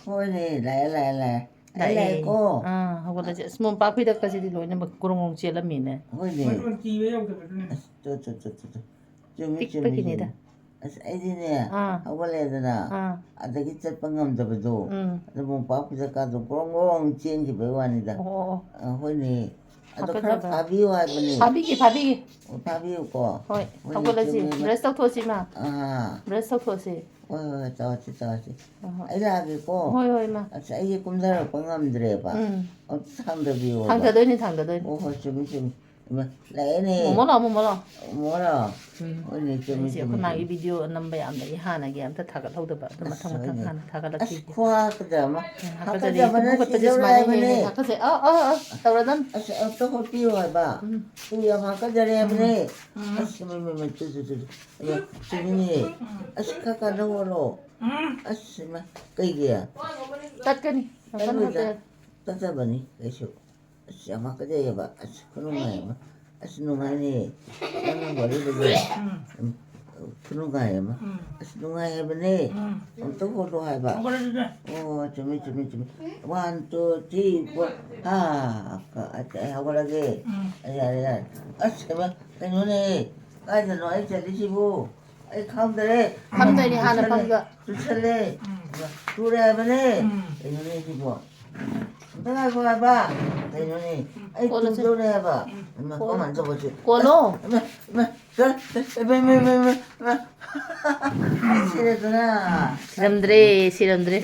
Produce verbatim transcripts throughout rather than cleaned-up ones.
ꯍꯣꯏꯅꯦ, ꯂꯥꯛꯑꯦ, ꯂꯥꯛꯑꯦ, ꯂꯥꯛꯑꯦ꯫ ꯑꯩ ꯂꯥꯛꯑꯦ꯫ ꯂꯥꯛꯑꯦꯀꯣ꯫ ꯑꯥ, ꯍꯧꯒꯠꯂꯁꯤ꯫ ꯑꯁ, ꯃꯣꯝꯄꯥꯛ ꯐꯤꯗꯛꯀꯁꯤꯗꯤ ꯂꯣꯏꯅꯃꯛ ꯒ꯭ꯔꯣꯡ ꯒ꯭ꯔꯣꯡ ꯆꯦꯜꯂꯝꯃꯤꯅꯦ꯫ ꯍꯣꯏꯅꯦ꯫ ꯃꯇꯣꯟ ꯊꯤꯕ ꯌꯧꯗꯕꯗꯨꯅꯦ꯫ ꯑꯁ, ꯇꯨ, ꯇꯨ, ꯇꯨ, ꯇꯨ, ꯇꯨ꯫ ꯆꯨꯝꯃꯤ, ꯆꯨꯝꯃꯤ, ꯄꯤꯛꯄꯒꯤꯅꯤꯗ꯫ ꯆꯨꯝꯃꯤ꯫ ꯑꯁ, ꯑꯩꯗꯤꯅꯦ, ꯑꯥ꯫ ꯍꯧꯒꯠꯂꯦꯗꯅ, ꯑꯥ꯫ ꯑꯗꯒꯤ ꯆꯠꯄ ꯉꯝꯗꯕꯗꯣ, ꯎꯝ꯫ ꯑꯗꯨ ꯃꯣꯝꯄꯥꯛ ꯐꯤꯗꯛꯀꯥꯗꯣ ꯒ꯭ꯔꯣꯡ ꯒ꯭ꯔꯣꯡ ꯆꯦꯟꯈꯤꯕꯩ ꯋꯥꯅꯤꯗ꯫ ꯑꯣ, ꯑꯣ, ꯑꯣ꯫ ꯑ, ꯍꯣꯏꯅꯦ꯫ ꯑꯗꯣ ꯈꯔ ꯍꯥꯀꯠꯆꯕ꯫ ꯐꯥꯕꯤꯌꯨ ꯍꯥꯏꯕꯅꯦ꯫ ꯐꯥꯕꯤꯒꯦ, ꯐꯥꯕꯤꯒꯦ꯫ ꯑꯣ, ꯐꯥꯕꯤꯌꯨꯀꯣ꯫ ꯍꯣꯏ, ꯍꯣꯏꯅꯦ, ꯍꯧꯒꯠꯂꯁꯤ꯫ ꯆꯨꯝꯃꯦꯕ꯫ ꯕ꯭ꯔꯁ ꯇꯧꯊꯣꯛꯑꯁꯤ, ꯏꯃꯥ꯫ ꯑꯥ꯫ ꯕ꯭ꯔꯁ ꯇꯧꯊꯣꯛꯑꯁꯤ꯫ ꯍꯣꯏ, ꯍꯣꯏ, ꯍꯣꯏ, ꯇꯧꯔꯁꯤ, ꯇꯧꯔꯁꯤ꯫ ꯍꯣꯏ, ꯍꯣꯏ꯫ ꯑꯩ ꯂꯥꯛꯑꯒꯦꯀꯣ꯫ ꯍꯣꯏ, ꯍꯣꯏ, ꯏꯃꯥ꯫ ꯑꯁ, ꯑꯩꯁꯦ ꯀꯨꯝꯊꯔꯛꯄ ꯉꯝꯗ꯭ꯔꯦꯕ꯫ ꯎꯝ꯫ ꯑꯝꯇ ꯊꯥꯡꯗꯕꯤꯌꯣꯕ꯫ ꯊꯥꯡꯗꯗꯣꯏꯅꯤ, ꯊꯥꯡꯗꯗꯣꯏꯅꯤ꯫ ꯑꯣ, ꯍꯣꯏ, ꯆꯨꯝꯃꯤ, ꯆꯨꯝꯃꯤ꯫ ꯏꯃꯥ, ꯂꯥꯛꯑꯦꯅꯦ꯫ ꯃꯣꯃꯣ ꯂꯥꯛꯑꯣ, ꯃꯣꯃꯣ ꯂꯥꯛꯑꯣ꯫ ꯃꯣꯃꯣ ꯂꯥꯛꯑꯣ? ꯎꯝ꯫ ꯍꯣꯏꯅꯦ, ꯆꯨꯝꯃꯤ, ꯑꯩꯁꯦ ꯆꯨꯝꯃꯤ, ꯑꯩꯈꯣꯏ ꯃꯥꯒꯤ ꯆꯨꯝꯃꯤ꯫ ꯚꯤꯗꯤꯑꯣ ꯅꯝꯕ ꯌꯥꯝꯅ ꯏꯍꯥꯟꯅꯒꯤ ꯑꯝꯇ ꯊꯥꯒꯠꯍꯧꯗꯕ꯫ ꯑꯗꯨ ꯑꯁ, ꯃꯊꯪ ꯃꯊꯪ ꯍꯣꯏꯅꯦ꯫ ꯍꯥꯟꯅ ꯊꯥꯒꯠꯂꯛꯈꯤꯒꯦ꯫ ꯑꯁ, ꯈꯨꯍꯥꯀꯠꯆ ꯑꯃ꯫ ꯎꯝ, ꯍꯥꯀꯠꯆꯔꯦ꯫ ꯍꯥꯀꯠꯆꯕꯅ ꯇꯨꯝ ꯍꯧꯒꯠꯄꯁꯦ ꯁꯤꯗꯧꯔꯦ ꯁꯨꯃꯥꯏꯅ ꯍꯦꯛ ꯍꯦꯛ ꯍꯥꯏꯕꯅꯦ꯫ ꯍꯥꯀꯠꯆꯩ꯫ ꯑꯥ, ꯑꯥ, ꯑꯥ, ꯇꯧꯔꯗꯝꯅꯤ꯫ ꯑꯁ, ꯑꯝꯇ ꯍꯣꯠꯄꯤꯌꯨ ꯍꯥꯏꯕ꯫ ꯎꯝ꯫ ꯇꯨ ꯌꯥꯝ ꯍꯥꯀꯠꯆꯔꯦ ꯍꯥꯏꯕꯅꯦ꯫ ꯎꯝ꯫ ꯑꯁ, ꯏꯃꯥꯏ, ꯏꯃꯥꯏ, ꯏꯃꯥꯏ, ꯇꯨ, ꯇꯨ, ꯇꯨ, ꯇꯨ꯫ ꯑꯌꯥ, ꯆꯨꯝꯃꯤꯅꯦ꯫ ꯎꯝ꯫ ꯑꯁ, ꯈꯔ ꯀꯟꯅ ꯍꯣꯠꯂꯣ꯫ ꯎꯝ꯫ ꯑꯁ, ꯏꯃꯥ, ꯀꯩꯒꯤ? ꯇꯠꯀꯅꯤ꯫ ꯌꯥꯝ ꯀꯟꯅ ꯇꯠꯂꯣꯏꯗ꯫ ꯍꯣꯠꯄ ꯌꯥꯗꯦ꯫ ꯇꯠꯇꯕꯅꯤ ꯀꯩꯁꯨ꯫ ꯑꯁ, ꯌꯥꯝ ꯍꯥꯀꯠꯆꯩꯌꯦꯕ꯫ ꯑꯁ, ꯈꯨꯅꯨꯡꯉꯥꯏ ꯑꯃ꯫ ꯑꯁ, ꯅꯨꯡꯉꯥꯏꯅꯦ꯫ ꯅꯪꯅ ꯋꯥꯔꯤꯗꯨꯗꯤ꯫ ꯎꯝ꯫ ꯎꯝ, ꯈꯨꯅꯨꯡꯉꯥꯏ ꯑꯃ꯫ ꯎꯝ꯫ ꯑꯁ, ꯅꯨꯡꯉꯥꯏ ꯍꯥꯏꯕꯅꯦ꯫ ꯎꯝ꯫ ꯑꯝꯇ ꯍꯣꯠꯂꯣ ꯍꯥꯏꯕ꯫ ꯍꯧꯒꯠꯂꯁꯤꯗ꯫ ꯑꯣ, ꯆꯨꯝꯃꯤ, ꯆꯨꯝꯃꯤ, ꯆꯨꯝꯃꯤ꯫ One, two, three, four. ꯍꯥ, ꯀ-, ꯑ, ꯑꯩ ꯍꯧꯒꯠꯂꯒꯦ꯫ ꯎꯝ꯫ ꯑ, ꯌꯥꯔꯦ, ꯌꯥꯔꯦ꯫ ꯑꯁ, ꯍꯩꯃꯥ, ꯀꯩꯅꯣꯅꯦ? ꯀꯥꯏꯗꯅꯣ ꯑꯩ ꯆꯠꯂꯤꯁꯤꯕꯨ? ꯑꯩ ꯈꯪꯗ꯭ꯔꯦ꯫ ꯐꯝꯗꯣꯏꯅꯤ ꯍꯥꯟꯅ ꯇꯨꯁꯜꯂꯦ, ꯐꯝꯕ꯫ ꯇꯨꯁꯜꯂꯦ꯫ ꯎꯝ꯫ ꯇꯨꯔꯦ ꯍꯥꯏꯕꯅꯦ꯫ ꯎꯝ꯫ ꯀꯩꯅꯣꯅꯦ ꯁꯤꯕꯣ? ꯑꯝꯇ ꯉꯥꯏꯈꯣ ꯍꯥꯏꯕ꯫ ꯀꯩꯅꯣꯅꯦ? ꯑꯩ ꯀꯣꯜꯂꯁꯦ꯫ ꯇꯨꯝꯗꯧꯔꯦ ꯍꯥꯏꯕ꯫ ꯎꯝ꯫ ꯏꯃꯥ, ꯀꯣꯜꯂꯣ꯫ ꯀꯃꯥꯏꯅ ꯇꯧꯕꯁꯦ? ꯀꯣꯜꯂꯣ꯫ ꯏꯃꯥ, ꯏꯃꯥ, ꯏꯃꯥ, ꯏꯃꯥ, ꯏꯃꯥ, ꯏꯃꯥ, ꯏꯃꯥ꯫ ꯁꯤꯔꯦꯗꯅ꯫ ꯁꯤꯔꯝꯗ꯭ꯔꯦ, ꯁꯤꯔꯝꯗ꯭ꯔꯦ꯫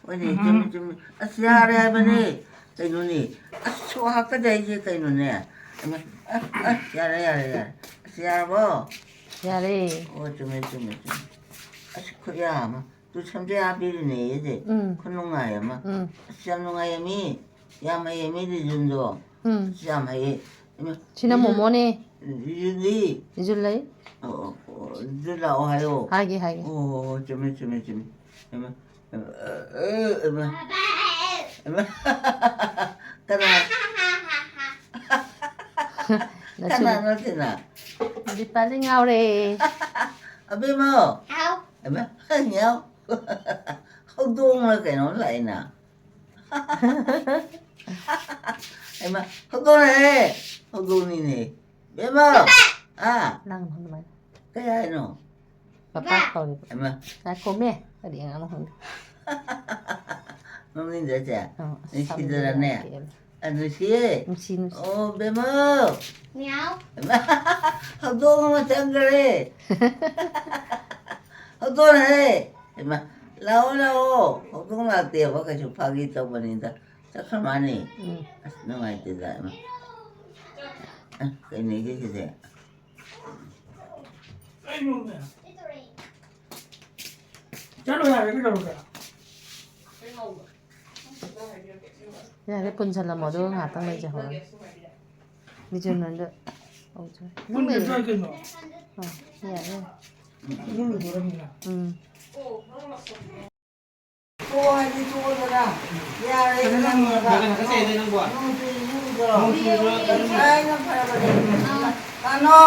ꯍꯣꯏꯅꯦ, ꯎꯝ꯫ ꯆꯨꯝꯃꯤ, ꯆꯨꯝꯃꯤ꯫ ꯑꯁ, ꯌꯥꯔꯦ ꯍꯥꯏꯕꯅꯦ꯫ ꯎꯝ꯫ ꯀꯩꯅꯣꯅꯦ? ꯑꯁ, ꯁꯣ ꯍꯥꯀꯠꯖꯩꯁꯦ ꯀꯩꯅꯣꯅꯦ? ꯏꯃꯥ, ꯑ, ꯑ, ꯌꯥꯔꯦ, ꯌꯥꯔꯦ, ꯌꯥꯔꯦ꯫ ꯑꯁ, ꯌꯥꯔꯕꯣ? ꯌꯥꯔꯦ꯫ ꯑꯣ, ꯆꯨꯝꯃꯦ, ꯆꯨꯝꯃꯦ, ꯆꯨꯝꯃꯦ꯫ ꯑꯁ, ꯈꯨꯌꯥ ꯑꯃ꯫ ꯇꯨ ꯁꯝꯖꯦ ꯍꯥꯞꯄꯤꯔꯤꯅꯦ ꯑꯩꯁꯦ꯫ ꯎꯝ꯫ ꯈꯨꯅꯨꯡꯉꯥꯏ ꯑꯃ꯫ ꯎꯝ꯫ ꯑꯁ, ꯌꯥꯝ ꯅꯨꯡꯉꯥꯏꯌꯦ ꯃꯤ꯫ ꯌꯥꯝ ꯍꯩꯌꯦ ꯃꯤ ꯔꯤꯖꯨꯟꯗꯣ꯫ ꯎꯝ꯫ ꯑꯁ, ꯌꯥꯝ ꯍꯩꯌꯦ꯫ ꯏꯃꯥ, ꯁꯤꯅ ꯔꯤꯖꯨꯟ-, ꯃꯣꯃꯣꯅꯦ꯫ ꯔꯤꯖꯨꯟꯗꯤ? ꯔꯤꯖꯨꯟ ꯂꯩ꯫ ꯑꯣ, ꯑꯣ, ꯑꯣ, ꯔꯤꯖꯨꯟ ꯂꯥꯛꯑꯣ ꯍꯥꯏꯌꯣ꯫ ꯍꯥꯏꯒꯦ, ꯍꯥꯏꯒꯦ꯫ ꯑꯣ, ꯑꯣ, ꯑꯣ, ꯆꯨꯝꯃꯦ, ꯆꯨꯝꯃꯦ, ꯆꯨꯝꯃꯦ꯫ ꯏꯃꯥ, ꯏꯃꯥ, ꯑ, ꯑ, ꯏꯃꯥ꯫ ꯏꯃꯥ꯫ ꯀꯅꯥ? ꯉꯁꯤ ꯀꯅꯥꯅꯣ ꯁꯤꯅ? ꯗꯤꯄꯥꯂꯤ ꯉꯥꯎꯔꯦ꯫ ꯑꯕꯦꯝꯃ꯫ ꯍꯥꯎ꯫ ꯏꯃꯥ, ꯉꯥꯎ꯫ ꯍꯧꯗꯣꯡꯂ ꯀꯩꯅꯣꯝ ꯂꯥꯛꯏꯅ꯫ ꯍꯩꯃꯥ, ꯍꯧꯗꯣꯡꯅꯦꯍꯦ, ꯍꯧꯗꯣꯡꯅꯤꯅꯦ꯫ ꯕꯦꯝꯃ! ꯑꯥ? ꯅꯪ ꯑꯗꯨꯃꯥꯏꯅ꯫ ꯀꯩ ꯍꯥꯏꯅꯣ? ꯄꯄꯥ ꯀꯧꯔꯤꯕ꯫ ꯍꯩꯃꯥ꯫ ꯉꯥꯏꯈꯣꯃꯦ, ꯀꯔꯤ ꯑꯉꯥꯡꯅꯣ ꯈꯪꯗꯦ꯫ ꯅꯣꯛꯅꯤꯡꯗ꯭ꯔꯥ ꯆꯦ? ꯑꯣ, ꯑꯁ, ꯅꯨꯡꯁꯤꯗ꯭ꯔꯅꯦ? ꯁꯝꯗꯨꯅ ꯄꯦꯜꯂꯦ꯫ ꯑ, ꯅꯨꯡꯁꯤꯌꯦ꯫ ꯅꯨꯡꯁꯤ, ꯅꯨꯡꯁꯤ꯫ ꯑꯣ, ꯕꯦꯝꯃ! ꯃꯤꯌꯥꯎ꯫ ꯍꯩꯃꯥ, ꯍꯧꯗꯣꯡ ꯑꯃ ꯆꯪꯈ꯭ꯔꯦ꯫ ꯍꯧꯗꯣꯡꯅꯦꯍꯦ꯫ ꯍꯩꯃꯥ, ꯂꯥꯛꯑꯣ, ꯂꯥꯛꯑꯣ꯫ ꯍꯧꯗꯣꯡ ꯂꯥꯛꯇꯦꯕ, ꯀꯩꯁꯨ ꯐꯥꯒꯤ ꯇꯧꯕꯅꯤꯗ꯫ ꯆꯠꯈ꯭ꯔ ꯃꯥꯅꯤ꯫ ꯎꯝ꯫ ꯑꯁ, ꯅꯨꯡꯉꯥꯏꯇꯦꯗ, ꯏꯃꯥ꯫ ꯑ, ꯀꯩꯅꯣꯒꯤ ꯁꯤꯗꯤ? ꯆꯠꯂꯣ ꯌꯥꯔꯦ, ꯀꯩꯗꯧꯔꯒꯦ? ꯌꯥꯔꯦ, ꯄꯨꯟꯁꯜꯂꯝꯃꯣ, ꯑꯗꯨꯒ ꯉꯥꯏꯍꯥꯛꯇꯪ ꯂꯩꯖꯍꯧꯔꯒꯦ꯫ ꯕꯤꯖꯣꯏ ꯅꯪꯗ ꯇꯧꯖꯔꯦ꯫ ꯅꯪ ꯄꯨꯟꯗ꯭ꯔꯁꯨ ꯂꯩꯔꯦ꯫ ꯌꯥꯏ ꯀꯩꯅꯣ꯫ ꯑ, ꯌꯥꯔꯦ꯫ ꯏꯔꯨ ꯂꯨꯖꯔꯝꯅꯤꯅ꯫ ꯎꯝ꯫ ꯇꯣꯛꯑꯣ ꯍꯥꯏꯗꯤ ꯇꯣꯛꯑꯣꯗꯅ꯫ ꯌꯥꯔꯦ, ꯀꯩꯅꯣ ꯅꯪ ꯅꯪ ꯌꯥꯔꯦ꯫ ꯍꯥꯀꯠꯆꯩꯗ ꯅꯪꯕꯣ? ꯅꯣꯡ ꯆꯨꯏ, ꯏꯔꯨꯖꯔꯣ꯫ ꯅꯣꯡ ꯆꯨꯕ꯭ꯔꯣ? ꯉꯁꯥꯏꯅ ꯐꯔꯕꯅꯦ꯫ ꯀꯩꯅꯣ,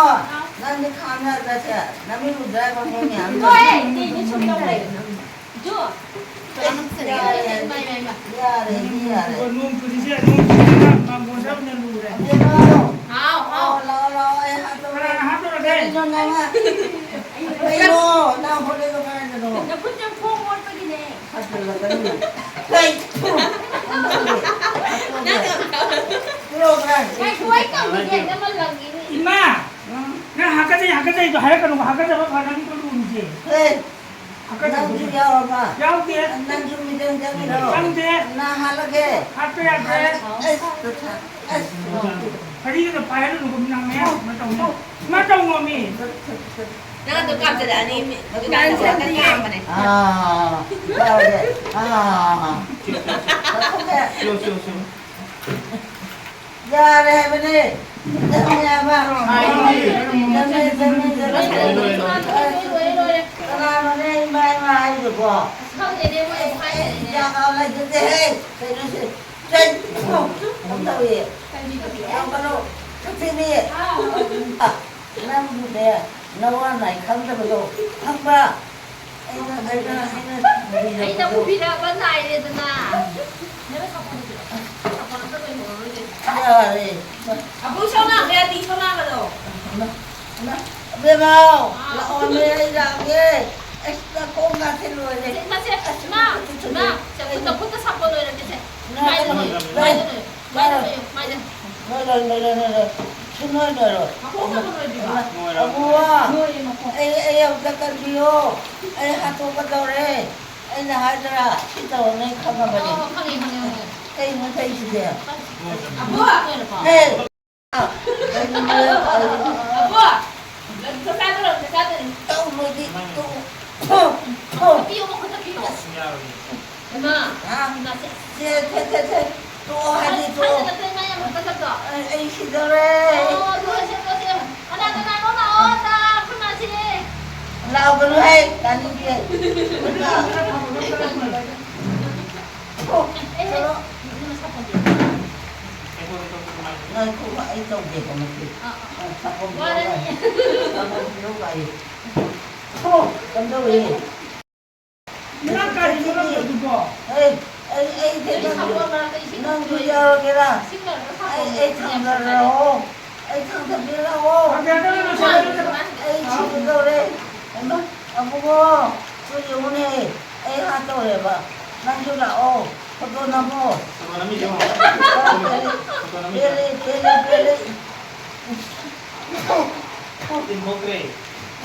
ꯅꯪꯗꯤ ꯈꯥꯡ ꯌꯥꯗ꯭ꯔꯁꯦ? ꯅꯃꯤꯠ ꯎꯗ꯭ꯔꯥ ꯍꯥꯏꯕ ꯃꯣꯏ ꯃꯌꯥꯝꯗꯣ? ꯂꯣꯏꯔꯦ, ꯏꯆꯦ, ꯏꯆꯦ, ꯁꯨꯝ ꯇꯧ ꯂꯩ꯫ ꯏꯃꯥ, ꯏꯃꯥ, ꯏꯃꯥ꯫ ꯌꯥꯔꯦ, ꯌꯥꯔꯦ, ꯌꯥꯔꯦ꯫ ꯅꯣꯡ ꯆꯨꯔꯤꯁꯦ, ꯅꯣꯡ ꯆꯨꯔꯤꯁꯦ ꯃꯥꯡꯒꯣꯟ ꯆꯠꯄꯅ ꯂꯨꯔꯦ꯫ ꯑꯕꯦꯝꯃ꯫ ꯍꯥꯎ, ꯍꯥꯎ꯫ ꯂꯥꯛꯑꯣ, ꯂꯥꯛꯑꯣ, ꯑꯩ ꯍꯥꯠꯇꯧꯔꯦ꯫ ꯀꯅꯥꯅ ꯍꯥꯠꯇꯧꯔꯒꯦ? ꯀꯩꯅꯣ ꯅꯪ? ꯀꯩꯅꯣ? ꯅꯪ ꯍꯣꯠꯂꯤꯗꯣ ꯀꯃꯥꯏꯅ ꯇꯧꯔꯤꯅꯣ? ꯅꯈꯨꯠ ꯆꯪꯈꯣꯡ ꯃꯣꯠꯄꯒꯤꯅꯦ꯫ ꯍꯥꯠꯆꯜꯂꯛꯀꯅꯤ꯫ ꯀꯩ? ꯊꯨ! ꯅꯪ ꯌꯥꯝ ꯇꯧꯔꯦ꯫ ꯄꯤꯔꯛꯑꯣ, ꯀꯗꯥꯏ? ꯉꯥꯏꯈꯣ, ꯑꯩ ꯀꯧꯈꯤꯒꯦ, ꯅꯃ ꯂꯪꯈꯤꯅꯤ꯫ ꯏꯃꯥ! ꯎꯝ? ꯅꯪ ꯍꯥꯀꯠꯆꯩ, ꯍꯥꯀꯠꯆꯩꯗꯣ ꯍꯥꯏꯔꯛꯀꯅꯨ, ꯍꯥꯀꯠꯆꯕ ꯐꯅꯕ ꯂꯨꯔꯤꯁꯦ꯫ ꯍꯦ! ꯍꯥꯀꯠꯆꯕ ꯅꯪꯁꯨ ꯌꯥꯎꯔꯕ? ꯌꯥꯎꯗꯦ꯫ ꯅꯪꯁꯨ ꯃꯤꯇꯪ ꯆꯪꯉꯤꯔꯣ? ꯆꯪꯗꯦ꯫ ꯅꯪ ꯍꯥꯠꯂꯒꯦ? ꯍꯥꯠꯄ ꯌꯥꯗ꯭ꯔꯦ꯫ ꯑꯁ, ꯑꯁ, ꯑꯁ꯫ ꯐꯔꯤꯒꯗꯣ ꯄꯥꯏꯍꯜꯂꯨꯅꯨꯀꯣ, ꯅꯪ ꯃꯌꯥꯝ ꯀꯩꯅꯣ ꯇꯧꯅꯤ꯫ ꯏꯃꯥ, ꯇꯧꯅꯣꯃꯤ꯫ ꯅꯪ ꯑꯗꯨꯝ ꯀꯥꯞꯆꯔꯛꯑꯅꯤ, ꯃꯤ ꯗꯨꯀꯥꯟꯁꯦ ꯍꯦꯛꯇ ꯀꯥꯝꯕꯅꯦ꯫ ꯑꯥ, ꯌꯥꯔꯦ꯫ ꯑꯥ꯫ ꯁꯤꯌꯣ, ꯁꯤꯌꯣ, ꯁꯤꯌꯣ꯫ ꯌꯥꯔꯦ ꯍꯥꯏꯕꯅꯦ꯫ ꯆꯪꯉꯦ ꯍꯥꯏꯕ꯫ ꯍꯥꯏꯗꯤ꯫ ꯆꯪꯉꯦ, ꯆꯪꯉꯦ, ꯆꯪꯉꯦ꯫ ꯂꯣꯏꯔꯦ, ꯂꯣꯏꯔꯦ꯫ ꯀꯅꯥꯅꯣꯅꯦ ꯏꯃꯥ, ꯏꯃꯥ ꯍꯥꯏꯗꯨꯕꯣ? ꯈꯪꯗꯦꯅꯦ, ꯃꯣꯏ ꯍꯥꯏꯗꯦꯅꯦ꯫ ꯌꯥ ꯀꯥꯎ ꯂꯩꯖꯗꯦꯍꯦ꯫ ꯀꯩꯅꯣꯁꯦ꯫ ꯆꯠ! ꯀꯝ ꯇꯧꯏ? ꯌꯥꯝ ꯀꯩꯅꯣ ꯆꯠꯊꯤꯅꯤ꯫ ꯑꯥ꯫ ꯅꯪꯕꯨꯅꯦ, ꯅꯋꯥ ꯅꯥꯏ ꯈꯪꯗꯕꯗꯣ ꯈꯪꯕ꯭ꯔꯥ? ꯑꯩꯅ ꯄꯨꯕꯤꯔꯛꯑꯕ ꯅꯥꯏꯔꯦꯗꯅ꯫ ꯅꯪꯅ ꯁꯥꯄꯣꯟꯗꯣ ꯄꯤꯔꯛꯑꯣ꯫ ꯁꯥꯄꯣꯟ ꯑꯝꯇ ꯂꯣꯏꯍꯧꯔꯔꯣꯏꯗꯣꯏꯅꯦ꯫ ꯌꯥꯔꯦ꯫ ꯑꯕꯨꯡ ꯁꯣꯅꯥ, ꯕꯦꯇꯤ ꯁꯣꯅꯥꯒꯗꯣ꯫ ꯏꯃꯥ, ꯏꯃꯥ, ꯏꯕꯦꯝꯃ, ꯑꯥ꯫ ꯂꯥꯛꯑꯣꯅꯦ, ꯑꯩ ꯂꯥꯛꯑꯒꯦ꯫ ꯑꯁ, ꯅꯈꯣꯡ ꯀꯥꯁꯦ ꯂꯣꯏꯔꯦ꯫ ꯁꯦ, ꯏꯃꯥ, ꯁꯦ, ꯑꯁ, ꯏꯃꯥ, ꯈꯨꯠꯁꯦ ꯏꯃꯥ, ꯊꯨꯗꯦꯛ꯫ ꯁꯦ, ꯈꯨꯠꯇ, ꯈꯨꯠꯇ ꯁꯥꯄꯣꯟ ꯂꯣꯏꯔꯒꯦ, ꯁꯦ꯫ ꯏꯃꯥ, ꯃꯥꯏꯗ ꯂꯣꯏꯌꯨ, ꯏꯃꯥ, ꯃꯥꯏꯗ ꯂꯣꯏꯌꯨ, ꯃꯥꯏꯗ꯫ ꯂꯣꯏ, ꯂꯣꯏ, ꯂꯣꯏ, ꯂꯣꯏ, ꯂꯣꯏ, ꯂꯣꯏ꯫ ꯁꯤ ꯅꯣꯏ ꯂꯣꯏꯔꯣ꯫ ꯃꯈꯣꯡ ꯁꯥꯄꯣꯟ ꯂꯣꯏꯗ꯭ꯔꯤꯕ? ꯂꯣꯏꯔꯦ꯫ ꯑꯕꯨꯡꯉꯣ, ꯂꯣꯏꯔꯦ, ꯃꯈꯣꯡ꯫ ꯑꯩ, ꯑꯩ ꯑꯝꯇ ꯀꯟꯕꯤꯌꯣ꯫ ꯑꯩ ꯍꯥꯠꯇꯣꯛꯀꯗꯧꯔꯦ꯫ ꯑꯩꯅ ꯍꯥꯏꯗ꯭ꯔꯥ? ꯁꯤ ꯇꯧꯔꯅꯤ ꯈꯪꯉꯕꯅꯤ꯫ ꯑꯣ, ꯈꯪꯉꯦ, ꯈꯪꯉꯦ, ꯈꯪꯉꯦ꯫ ꯀꯩꯅꯣ ꯇꯧꯔꯤꯁꯤꯗꯤ? ꯑꯕꯣ! ꯍꯦ! ꯀꯩꯅꯣ ꯅꯣꯏ ꯇꯧꯔꯤꯁꯤꯕꯣ? ꯑꯕꯣ! ꯂꯝ ꯆꯥꯛ ꯆꯥꯗꯣꯔꯦ, ꯆꯥꯛ ꯆꯥꯗꯣꯔꯦ꯫ ꯇꯧ, ꯃꯣꯏꯗꯤ, ꯇꯧ꯫ ꯇꯧ, ꯇꯧ꯫ ꯄꯤꯌꯣ, ꯃꯈꯨꯠꯇ ꯄꯤꯌꯣ꯫ ꯏꯃꯥ, ꯍꯥ? ꯏꯃꯥ, ꯁꯦ꯫ ꯁꯦ, ꯁꯦ, ꯁꯦ, ꯁꯦ꯫ ꯇꯣꯛꯑꯣ ꯍꯥꯏꯗꯤ ꯇꯣꯛꯑꯣ꯫ ꯁ꯭ꯋꯥꯏꯗ ꯅꯠꯇ꯭ꯔꯦ, ꯃꯥ ꯌꯥꯝ ꯀꯟꯅ ꯇꯧ꯫ ꯑꯩ, ꯑꯩ ꯁꯤꯗꯧꯔꯦ꯫ ꯑꯣ, ꯇꯣꯛꯑꯁꯦ, ꯇꯣꯛꯑꯁꯦ꯫ ꯀꯅꯥ, ꯀꯅꯥꯅꯣ ꯂꯥꯛꯑꯣ, ꯑꯝꯇ ꯑꯩꯈꯣꯏ ꯃꯥꯁꯦ꯫ ꯂꯥꯎꯒꯅꯨꯍꯦ, ꯇꯥꯅꯤꯡꯗꯦ꯫ ꯑꯣ, ꯑꯦ, ꯑꯦ, ꯆꯠꯂꯣ꯫ ꯏꯕꯦꯝꯃ, ꯁꯥꯄꯣꯟꯗꯤ꯫ ꯉꯥꯏꯈꯣ, ꯑꯩ ꯇꯧꯒꯦꯕ ꯃꯁꯤ꯫ ꯑꯥ, ꯑꯥ꯫ ꯑ, ꯁꯥꯄꯣꯟ ꯋꯥꯔꯅꯤ꯫ ꯄꯤꯔꯛꯑꯣ ꯍꯥꯏꯌꯦ꯫ ꯁꯥꯄꯣꯟ ꯄꯤꯔꯛꯑꯣ ꯍꯥꯏꯌꯦ꯫ ꯑꯣ, ꯀꯝꯗꯧꯔꯦ? ꯅꯪ ꯀꯔꯤꯅꯣ ꯅꯪ ꯇꯧꯔꯤꯗꯨꯕꯣ? ꯑꯩ, ꯑꯩ, ꯑꯩ ꯀꯩꯅꯣ ꯅꯪꯁꯨ ꯌꯥꯎꯔꯒꯦꯔꯥ? ꯑꯩ, ꯑꯩ ꯊꯥꯡꯗꯔꯛꯑꯣ꯫ ꯑꯩ ꯊꯥꯡꯗꯕꯤꯔꯛꯑꯣ꯫ ꯊꯥꯡꯗꯔꯛꯀꯅꯨ, ꯊꯥꯡꯗꯔꯛꯀꯅꯨ꯫ ꯑꯩ ꯁꯤꯒꯗꯧꯔꯦ꯫ ꯑꯃ, ꯑꯕꯨꯡꯉꯣ, ꯇꯨ ꯌꯦꯡꯉꯨꯅꯦ꯫ ꯑꯩ ꯍꯥꯠꯇꯧꯔꯦꯕ꯫ ꯅꯪꯁꯨ ꯂꯥꯛꯑꯣ꯫ ꯐꯣꯇꯣ ꯅꯝꯃꯣ꯫ ꯐꯣꯇꯣ ꯅꯝꯃꯤꯁꯦ ꯌꯦꯡꯉꯣ꯫ ꯄꯦꯜꯂꯦ, ꯐꯣꯇꯣ ꯅꯝꯃꯤꯁꯦ꯫ ꯄꯦꯜꯂꯦ, ꯄꯦꯜꯂꯦ, ꯄꯦꯜꯂꯦ꯫ ꯇꯤꯟꯊꯣꯛꯇ꯭ꯔꯦ꯫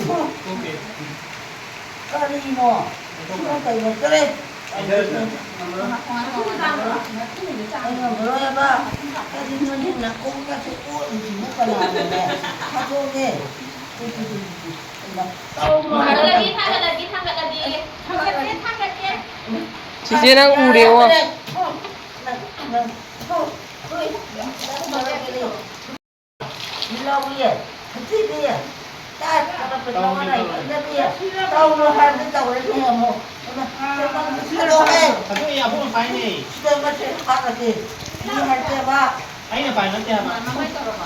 ꯊꯣꯛꯇꯦ꯫ ꯀꯔꯤꯅꯣ? ꯁꯤꯅ ꯀꯩꯅꯣ? ꯆꯠꯂꯦ꯫ ꯑꯩꯅ ꯉꯝꯃꯔꯣꯏ ꯍꯥꯏꯕ꯫ ꯀꯔꯤꯅꯣꯅꯦ? ꯅꯥꯀꯣꯡꯒꯁꯦ ꯀꯣꯠꯂꯤꯁꯤꯕꯨ ꯀꯅꯥꯅꯣꯅꯦ? ꯊꯥꯗꯣꯛꯑꯒꯦ꯫ ꯊꯥꯡꯒꯠꯂꯒꯦ, ꯊꯥꯡꯒꯠꯂꯒꯦ, ꯊꯥꯡꯒꯠꯂꯒꯦ꯫ ꯊꯥꯡꯒꯠꯀꯦ, ꯊꯥꯡꯒꯠꯀꯦ꯫ ꯆꯤꯆꯦ, ꯅꯪ ꯎꯔꯦꯉꯣ꯫ ꯂꯧꯏꯌꯦ, ꯈꯨꯠꯁꯤꯗꯤ꯫ ꯇꯥꯏ, ꯇꯧꯔꯛꯄꯗꯤ ꯇꯧꯔꯦ, ꯃꯉꯣꯟꯗ ꯇꯧꯔꯦ꯫ ꯍꯩꯅꯗꯕꯤ꯫ ꯇꯧꯅꯨ ꯍꯥꯏꯕꯗꯤ ꯇꯧꯔꯦꯅꯦ ꯑꯃꯨꯛ꯫ ꯏꯃꯥ, ꯁꯦ ꯃꯥ ꯊꯥꯗꯣꯛꯑꯣꯍꯦ꯫ ꯑꯗꯨ ꯑꯩ ꯑꯕꯨꯡꯅ ꯄꯥꯏꯅꯦ꯫ ꯁꯤꯗ ꯃꯁꯦ ꯍꯥꯠꯂꯁꯤ꯫ ꯃꯤ ꯅꯠꯇꯦꯕ꯫ ꯑꯩꯅ ꯄꯥꯏ ꯅꯠꯇꯦ ꯍꯥꯏꯕ꯫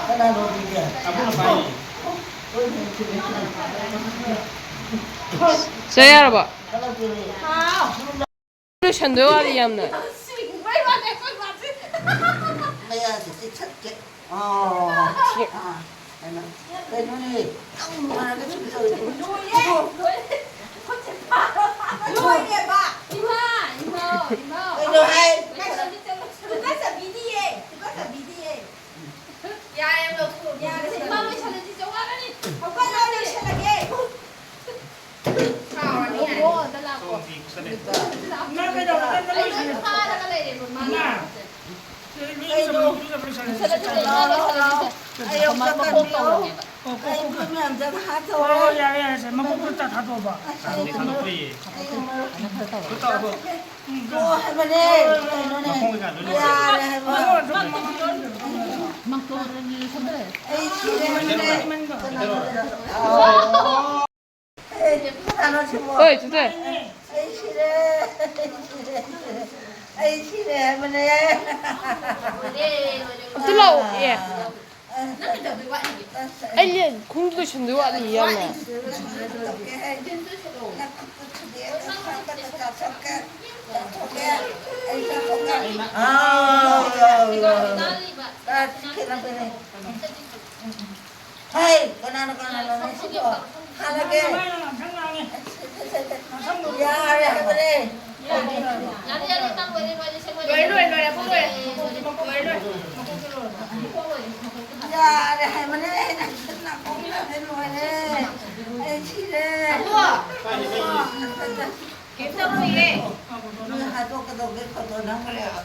ꯀꯅꯥꯅꯣ ꯑꯗꯨꯗꯤ? ꯑꯕꯨꯡꯅ ꯄꯥꯏꯅꯦ꯫ ꯍꯣꯏ, ꯍꯣꯏ, ꯆꯨꯝꯃꯦ, ꯆꯨꯝꯃꯦ꯫ ꯆꯥ ꯌꯥꯔꯕꯣ? ꯂꯣꯏꯁꯟꯗꯣꯏ ꯋꯥꯠꯂꯤ ꯌꯥꯝꯅ꯫ ꯁꯤꯡꯕꯩ ꯋꯥꯅꯦ ꯑꯩꯈꯣꯏ ꯃꯥꯁꯦ꯫ ꯃꯌꯥꯁꯦ ꯆꯤꯛꯊꯠꯀꯦ꯫ ꯑꯥ, ꯑꯥ, ꯀꯩꯅꯣ, ꯀꯩꯅꯣꯅꯦ, ꯅꯪ ꯅꯨꯡꯉꯥꯏꯔꯒ ꯁꯨꯝ ꯇꯧꯔꯤꯗꯣ꯫ ꯂꯣꯏꯔꯦ, ꯂꯣꯏꯔꯦ꯫ ꯂꯣꯏꯔꯦꯕ꯫ ꯏꯃꯥ, ꯏꯃꯥ, ꯏꯃꯥ꯫ ꯀꯩꯅꯣ ꯍꯥꯏ? ꯇꯨꯀꯠꯆꯕꯤꯗꯤꯌꯦ, ꯇꯨꯀꯠꯆꯕꯤꯗꯤꯌꯦ꯫ ꯌꯥꯔꯦ, ꯂꯧꯊꯣꯛ꯫ ꯌꯥꯔꯦ, ꯏꯃꯥ ꯂꯣꯏꯁꯜꯂꯁꯤ, ꯆꯥ ꯋꯥꯒꯅꯤ꯫ ꯍꯧꯒꯠꯂꯣ, ꯂꯣꯏꯁꯜꯂꯒꯦ꯫ ꯁꯥꯎꯔꯅꯤ ꯌꯥꯔꯦ꯫ ꯍꯧꯒꯠꯂꯣ, ꯑꯝꯇ ꯂꯥꯛꯑꯣ꯫ ꯅꯪ ꯀꯩꯗꯧꯔꯒꯦ? ꯑꯩ ꯂꯣꯏ ꯐꯥꯔꯒ ꯂꯩꯔꯦ, ꯃꯃꯥ꯫ ꯏꯃꯥ꯫ ꯂꯣꯏꯁꯜꯂꯁꯤ, ꯂꯣꯏꯁꯜꯂꯁꯤ꯫ ꯂꯣꯏꯁꯜꯂꯁꯤ꯫ ꯑꯩ ꯑꯃꯨꯛꯇ ꯀꯟꯕꯤꯌꯣ꯫ ꯑꯣ, ꯀꯣ, ꯑꯩ ꯀꯣ, ꯀꯣ꯫ ꯃꯤ ꯃꯌꯥꯝ ꯆꯪ ꯍꯥꯠꯇꯧꯔꯦ꯫ ꯑꯣ, ꯌꯥꯔꯦ, ꯌꯥꯔꯦ, ꯁꯦ, ꯃꯀꯣꯛꯇꯣ ꯇ-, ꯊꯥꯗꯣꯛꯑꯣꯕ꯫ ꯑꯁ, ꯑꯩ ꯊꯥꯗꯣꯛꯄ ꯌꯥꯏꯌꯦ꯫ ꯑꯩ ꯊꯥꯗꯣꯛꯄ ꯌꯥꯏ꯫ ꯈꯔ ꯇꯧꯔꯣ꯫ ꯇꯣꯛꯑꯣ ꯍꯥꯏꯕꯅꯦ꯫ ꯀꯩꯅꯣꯅꯦ? ꯃꯈꯣꯡ ꯀꯩꯀꯥ ꯂꯣꯏ ꯂꯣꯏꯔꯦ꯫ ꯌꯥꯔꯦ ꯍꯥꯏꯕ꯫ ꯃꯈꯣꯡ ꯀꯩꯀꯥ ꯂꯣꯏ ꯂꯣꯏꯔꯦ꯫ ꯑꯩ ꯁꯤꯔꯦ ꯍꯥꯏꯕꯅꯦ꯫ ꯀꯅꯥ ꯀꯅꯥ? ꯑꯣ꯫ ꯑꯩ ꯀꯅꯥꯅꯣ ꯁꯤꯕꯣ? ꯍꯣꯏ, ꯆꯤꯆꯦ꯫ ꯑꯩ ꯁꯤꯔꯦ꯫ ꯑꯩ ꯁꯤꯔꯦ꯫ ꯑꯩ ꯁꯤꯔꯦ ꯍꯥꯏꯕꯅꯦ꯫ ꯑꯝꯇ ꯂꯥꯛꯑꯣ, ꯑꯦ꯫ ꯑꯩ ꯈꯣꯡꯎꯞ ꯂꯣꯏꯁꯟꯗꯣꯏ ꯋꯥꯠꯂꯤ ꯌꯥꯝꯅ꯫ ꯍꯩ, ꯀꯅꯥꯅ ꯀꯅꯥꯅꯣꯅꯦ ꯁꯤꯕꯣ? ꯍꯥꯜꯂꯒꯦ꯫ ꯌꯥꯔꯦ ꯍꯥꯏꯕꯅꯦ꯫ ꯂꯣꯏꯔꯦ, ꯂꯣꯏꯔꯦ, ꯂꯣꯏꯔꯦ, ꯂꯣꯏꯔꯦ, ꯂꯣꯏꯔꯦ꯫ ꯂꯣꯏꯔꯦ, ꯂꯣꯏꯔꯦ꯫ ꯌꯥꯔꯦ ꯍꯥꯏꯕꯅꯦ꯫ ꯅꯥꯀꯣꯡ ꯇꯥꯅ ꯂꯣꯏꯔꯦ꯫ ꯑꯩ ꯁꯤꯔꯦ꯫ ꯀꯩꯝ ꯇꯧꯔꯣꯏꯌꯦ꯫ ꯅꯣꯏ ꯍꯥꯠꯇꯣꯛꯀꯗꯧꯒꯦ ꯈꯣꯠꯇꯣꯛ ꯅꯪꯈ꯭ꯔꯦ꯫ ꯑꯥ꯫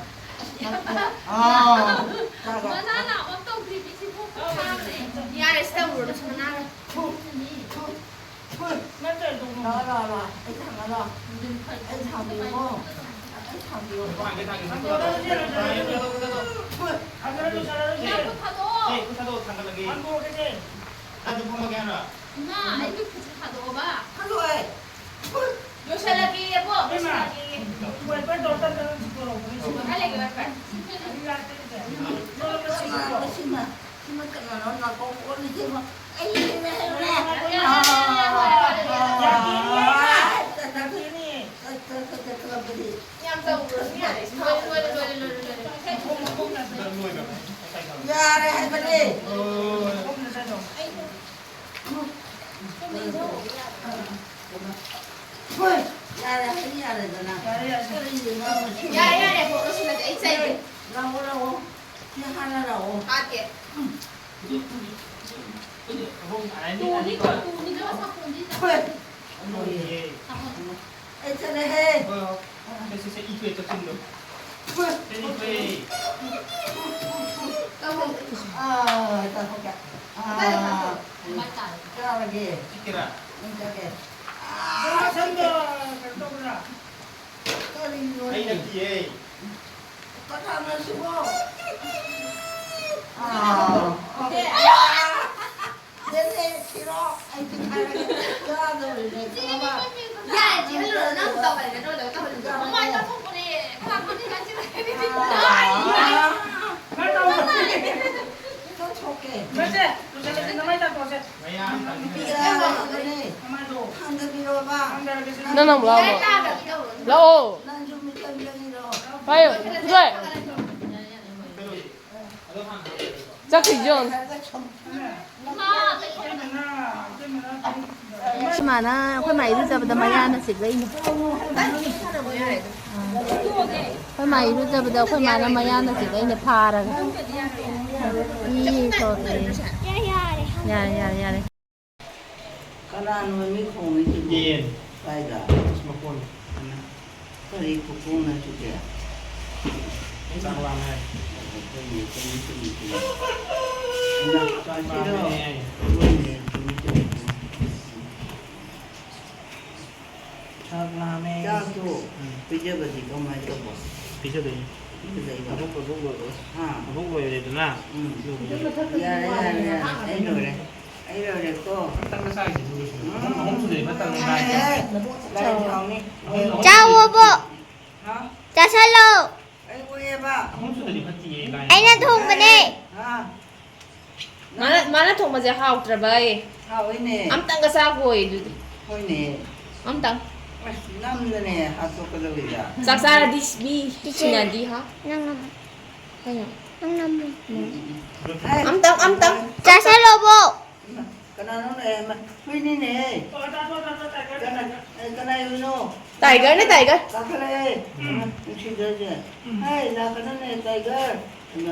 ꯃꯅꯥ ꯅꯥꯕ ꯑꯃ ꯇꯧꯗ꯭ꯔꯤꯕꯤ ꯁꯤꯕꯨ ꯈꯥꯕꯅꯦ꯫ ꯌꯥꯔꯦ, ꯁꯤ ꯇꯧꯔꯨꯔꯅꯨ, ꯁꯤ ꯃꯅꯥꯒ꯫ ꯂꯥꯛꯑꯣ, ꯂꯥꯛꯑꯣ, ꯂꯥꯛꯑꯣ꯫ ꯑꯩ ꯊꯥꯡꯒꯠꯂꯣ꯫ ꯑꯩ ꯊꯥꯡꯕꯤꯌꯨꯀꯣ꯫ ꯑꯩ ꯊꯥꯡꯕꯤꯌꯨꯀꯣ꯫ ꯊꯥꯡꯒꯦ, ꯊꯥꯡꯒꯦ, ꯊꯥꯡꯒꯦ꯫ ꯊꯥꯡꯒꯠꯂꯣ, ꯊꯥꯡꯒꯠꯂꯣ꯫ ꯌꯥ, ꯈꯨꯠ ꯊꯥꯗꯣꯛꯑꯣ꯫ ꯑꯦ, ꯈꯨꯠ ꯊꯥꯗꯣꯛꯑꯣ, ꯊꯥꯡꯒꯠꯂꯒꯦ꯫ ꯍꯥꯡꯗꯣꯛꯑꯣ, ꯀꯩꯁꯦ꯫ ꯅꯪ ꯐꯝꯃꯒꯦ ꯍꯥꯏꯔꯣ? ꯏꯃꯥ, ꯑꯩꯒꯤ ꯈꯨꯠꯁꯦ ꯊꯥꯗꯣꯛꯑꯣꯕ꯫ ꯊꯥꯗꯣꯛꯑꯣ꯫ ꯂꯣꯏꯁꯤꯜꯂꯒꯦ, ꯏꯕꯣ, ꯏꯕꯦꯝꯃ, ꯂꯣꯏꯁꯤꯜꯂꯒꯦ꯫ ꯋꯥꯏꯄꯔ ꯇꯧꯔ ꯇꯞ ꯇꯞꯅ ꯆꯤꯡꯊꯣꯔꯛꯑꯣ꯫ ꯀꯥꯏ ꯂꯩꯒꯦ ꯋꯥꯏꯄꯔ? ꯁꯤ ꯀꯥꯏ ꯂꯩꯒꯦ? ꯁꯤꯃ, ꯁꯤꯃ ꯀꯅꯥꯅꯣ ꯅꯥꯀꯣꯡ ꯀꯣꯜꯂꯤꯁꯤꯕꯣ? ꯑꯩ ꯌꯥꯔꯦ, ꯌꯥꯔꯦ, ꯌꯥꯔꯦ, ꯌꯥꯔꯦ, ꯌꯥꯔꯦ, ꯌꯥꯔꯦ꯫ ꯆꯠꯂꯝꯕꯗꯤ꯫ ꯌꯥꯝ ꯇꯧꯔꯨꯔꯁꯨ ꯌꯥꯔꯦ꯫ ꯂꯣꯏꯔꯦ, ꯂꯣꯏꯔꯦ, ꯂꯣꯏꯔꯦ, ꯂꯣꯏꯔꯦ꯫ ꯂꯣꯏꯔꯕ? ꯉꯁꯥꯏ ꯊꯝꯃꯦ꯫ ꯌꯥꯔꯦ ꯍꯥꯏꯕꯅꯦ꯫ ꯍꯣꯏ꯫ ꯍꯣꯏ, ꯌꯥꯔꯦ, ꯍꯥꯏꯗꯤ ꯌꯥꯔꯦꯗꯅ꯫ ꯌꯥꯔꯦ, ꯌꯥꯔꯦ꯫ ꯀꯔꯤꯒꯤꯅꯣ? ꯌꯥꯔꯦ, ꯌꯥꯔꯦ, ꯀꯣꯛ ꯂꯣꯏꯁꯤꯜꯂꯁꯦ, ꯑꯩ ꯆꯩꯒꯦ꯫ ꯂꯥꯛꯑꯣ, ꯂꯥꯛꯑꯣ꯫ ꯁꯤ ꯍꯥꯟꯅ ꯂꯥꯛꯑꯣ꯫ ꯍꯥꯠꯀꯦ꯫ ꯇꯨꯅꯤꯀꯣ, ꯇꯨꯅꯤꯀꯣ, ꯁꯥꯄꯣꯟꯁꯤꯗ꯫ ꯍꯣꯏ꯫ ꯁꯥꯄꯣꯟ꯫ ꯑꯩ ꯆꯠꯂꯦꯍꯦ꯫ ꯍꯣꯏ, ꯍꯣꯏ꯫ ꯁꯦ, ꯁꯦ, ꯁꯦ, ꯏꯊꯣꯛꯑꯦ, ꯆꯠꯁꯤꯟꯗꯣ꯫ ꯍꯣꯏ꯫ ꯁꯦ, ꯏꯊꯣꯛꯑꯦ꯫ ꯇꯧꯔꯣ꯫ ꯑꯥ, ꯇꯧꯊꯣꯛꯀꯦ꯫ ꯑꯥ, ꯀꯗꯥꯏꯗ ꯊꯝꯗꯣꯏꯅꯣ? ꯃꯥꯏ ꯇꯥꯔꯦ꯫ ꯆꯥꯔꯒꯦ꯫ ꯆꯤꯛꯀꯦꯔꯥ? ꯅꯪ ꯆꯥꯒꯦ꯫ ꯑꯥ, ꯁꯝꯗꯣ ꯀꯩꯅꯣ ꯇꯧꯕ꯭ꯔꯥ? ꯀꯔꯤꯅꯣꯅꯦ? ꯑꯩ ꯅꯠꯇꯤꯌꯦ꯫ ꯀꯅꯥꯅꯣ ꯁꯤꯕꯣ? ꯑꯥ, ꯑꯣꯀꯦ꯫ ꯌꯦꯟꯅꯦ, ꯊꯤꯔꯣ꯫ ꯑꯩꯗꯤ ꯈꯔ ꯆꯥꯗꯧꯔꯤꯅꯦ, ꯈꯪꯉꯕ? ꯌꯥꯔꯦ, ꯆꯦꯍꯜꯂꯨꯔꯣ꯫ ꯅꯪ ꯇꯧꯔꯦ, ꯅꯪ ꯇꯧꯔꯦ, ꯇꯧꯔꯦ꯫ ꯃꯃꯥꯏ ꯇꯥꯊꯣꯛꯄꯅꯦ꯫ ꯀꯅꯥ ꯈꯪꯅꯤ, ꯅꯪ ꯆꯦꯍꯜꯂꯦ꯫ ꯑꯥ꯫ ꯆꯠꯊꯣꯛꯀꯦ꯫ ꯅꯠꯇꯦ, ꯂꯨꯁꯜꯂꯁꯤ, ꯅꯃꯥꯏ ꯇꯥꯊꯣꯛꯑꯁꯦ꯫ ꯅꯨꯄꯤ ꯑꯉꯥꯡ ꯑꯃꯅꯦ꯫ ꯊꯥꯡꯗꯕꯤꯔꯣꯕ꯫ ꯅꯪ ꯑꯃꯨꯛ ꯂꯥꯛꯑꯣ꯫ ꯂꯥꯛꯑꯣ꯫ ꯄꯥꯏꯌꯨ꯫ ꯆꯠꯈ꯭ꯔꯤꯁꯦ ꯌꯦꯡꯉꯨ꯫ ꯑꯩꯈꯣꯏ ꯃꯥꯅ, ꯑꯩꯈꯣꯏ ꯃꯥ ꯏꯔꯨꯖꯕꯗ ꯃꯌꯥꯅ ꯆꯤꯛꯂꯛꯏꯅꯦ꯫ ꯑꯩꯈꯣꯏ ꯃꯥ ꯏꯔꯨꯖꯕꯗ ꯑꯩꯈꯣꯏ ꯃꯥꯅ ꯃꯌꯥꯅ ꯆꯤꯛꯂꯛꯏꯅꯦ ꯐꯥꯔꯒ꯫ ꯏ ꯊꯣꯛꯂꯛꯑꯦ꯫ ꯌꯥꯔꯦ, ꯌꯥꯔꯦ, ꯌꯥꯔꯦ꯫ ꯀꯅꯥꯅꯣ ꯃꯤ ꯈꯣꯡꯉꯤꯁꯤꯕꯣ? ꯌꯦꯟ꯫ ꯀꯥꯏꯗ? ꯑꯁ, ꯃꯀꯣꯟ꯫ ꯀꯔꯤ ꯈꯨꯈꯣꯡꯅꯣ ꯁꯤꯗꯤ? ꯆꯥꯛ ꯂꯥꯝꯃꯦ꯫ ꯍꯣꯏꯅꯦ, ꯆꯨꯝꯃꯤ, ꯆꯨꯝꯃꯤ, ꯆꯨꯝꯃꯤ꯫ ꯆꯥꯛ ꯂꯥꯝꯃꯦ꯫ ꯍꯣꯏꯅꯦ, ꯆꯨꯝꯃꯤ, ꯆꯨꯝꯃꯤ, ꯆꯨꯝꯃꯤ꯫ ꯆꯥꯛ ꯂꯥꯝꯃꯦ꯫ ꯆꯥꯛꯇꯣ ꯎꯝ꯫ ꯄꯤꯖꯕꯗꯤ ꯀꯃꯥꯏꯅ ꯇꯧꯕ? ꯄꯤꯖꯗꯣꯏꯅꯤ꯫ ꯄꯤꯖꯗꯣꯏꯕ? ꯃꯕꯨꯛ, ꯃꯕꯨꯛ ꯂꯣꯏꯔꯦ꯫ ꯍꯥ? ꯃꯕꯨꯛ ꯂꯣꯏꯔꯦꯗꯅ? ꯎꯝ꯫ ꯑꯗꯨꯒ ꯌꯥꯔꯦ, ꯌꯥꯔꯦ, ꯌꯥꯔꯦ꯫ ꯑꯩ ꯂꯣꯏꯔꯦ꯫ ꯑꯩ ꯂꯣꯏꯔꯦꯀꯣ꯫ ꯃꯇꯝꯗ ꯆꯥꯏꯁꯦ ꯑꯗꯨꯒꯤꯁꯨ꯫ ꯎꯝ꯫ ꯑꯍꯨꯝ ꯁꯨꯗꯣꯏ ꯃꯇꯝꯗ ꯆꯥꯏꯁꯦ꯫ ꯌꯥꯔꯦ꯫ ꯂꯥꯏ ꯊꯥꯎꯅꯤ꯫ ꯑꯍꯨꯝ, ꯑꯍꯨꯝ ꯆꯥꯎꯋꯣꯕꯣ꯫ ꯁꯨꯗꯣꯏ꯫ ꯍꯥ? ꯆꯥꯁꯜꯂꯣ꯫ ꯑꯩ ꯑꯣꯛꯑꯦꯕ꯫ ꯑꯍꯨꯝ ꯁꯨꯗꯗꯤ ꯐꯠꯇꯤꯌꯦ, ꯂꯥꯏ꯫ ꯑꯩꯅ ꯊꯣꯡꯕꯅꯦ꯫ ꯍꯥ? ꯃꯥꯅ, ꯃꯥꯅ ꯊꯣꯡꯕꯁꯦ ꯍꯥꯎꯇ꯭ꯔꯕ ꯑꯩ꯫ ꯍꯥꯎꯋꯤꯅꯦ꯫ ꯑꯝꯇꯪꯒ ꯆꯥꯈꯣꯏ ꯑꯗꯨꯗꯤ꯫ ꯍꯣꯏꯅꯦ꯫ ꯑꯝꯇꯪ꯫ ꯑꯁ, ꯅꯝꯗꯅꯦ ꯍꯥꯠꯇꯣꯛꯀꯗꯧꯔꯤꯗ꯫ ꯆꯥꯛ ꯆꯥꯔꯗꯤ ꯃꯤ ꯁꯤꯟꯅꯗꯤ ꯍꯥ? ꯅꯪ ꯅꯝꯃꯣ꯫ ꯀꯩꯅꯣ? ꯅꯪ ꯅꯝꯃꯣ꯫ ꯍꯥꯏ꯫ ꯑꯝꯇꯪ, ꯑꯝꯇꯪ꯫ ꯆꯥꯁꯜꯂꯣꯕꯣ꯫ ꯀꯅꯥꯅꯣꯅꯦ? ꯍꯨꯏꯅꯤꯅꯦ꯫ ꯀꯅꯥ, ꯑꯦ, ꯀꯅꯥ ꯍꯨꯏꯅꯣ? ꯇꯥꯏꯒꯔꯅꯦ, ꯇꯥꯏꯒꯔ꯫ ꯀꯥꯈꯠꯂꯛꯑꯦ꯫ ꯎꯝ꯫ ꯅꯨꯡꯁꯤꯗ꯭ꯔꯁꯦ꯫ ꯎꯝ꯫ ꯍꯥꯏ, ꯂꯥꯛꯀꯅꯨꯅꯦ, ꯇꯥꯏꯒꯔ꯫